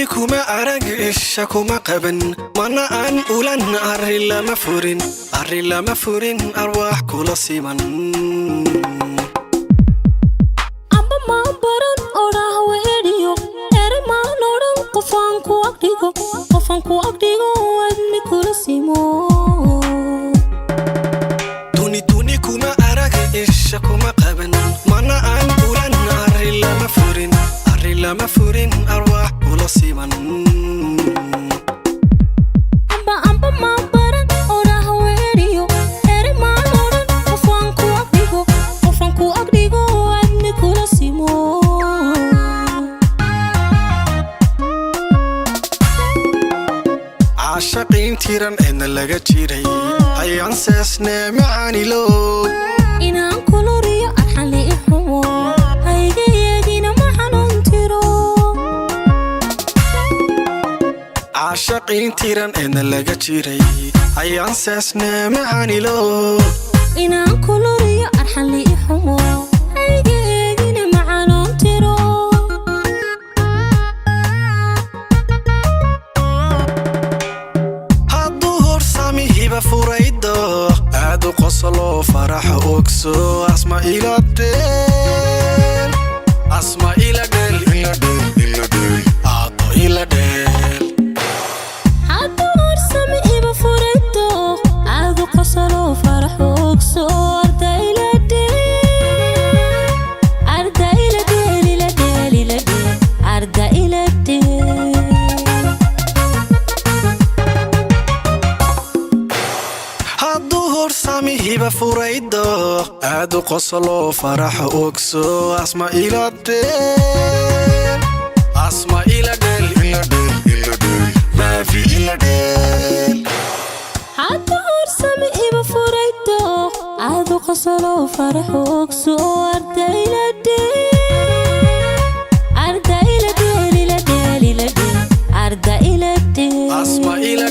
Duni kuma arag, isha kuma qaban, mana aan ulan, arri lama furin, arri lama furin, arwaax kula siman. Amba maan baran odhaah weedhiyo, ere maan odhan, qofaan ku agdhigo, qofaan ku agdhigo, admi kula simo. Duni duni kuma arag, isha kuma qaban, mana aan ulan, arri lama furin, arri lama furin, arwaax kula siman. Amba amba maan baran odhaah weedhiyo, ere maan odhan, qofaan ku agdhigo, qofaan ku agdhigo, admi kula simo. Caashaqiin tiran eedna laga jiray ayaan seesnee macaanilo. Inaan kuluriyo arxali i xumo, hayga yeegina ma xanuun tiro. Caashaqiin tiran eedna laga jiray ayaan seesnee macaanilo. Inaan kuluriyo arxali i xumo, hayga eegina ma xanuun tiro. Hadduu horsami hiba furaydo, aad u qosoloo faraxa ogso, asma ila dheel, asma ila dheel, ila dheel, ila dheel, aado ila dheel. Hadduu horsami iba furaydo, aadu qosolo farax ogso, arda ila dheel, arda ila dheel, ila dheel, ila dheel, arda ila dheel. Hadduu horsami hiba furaydo, aad u qosoloo faraxa ogso, asma ila dheel, asma ila dheel, ila dheel, ila dheel, maafi ila dheel. Hadduu horsami iba furaydo, aadu qosolo farax ogso, arda ila dheel, arda ila dheel, ila dheel, ila dheel, arda ila dheel. Asma ila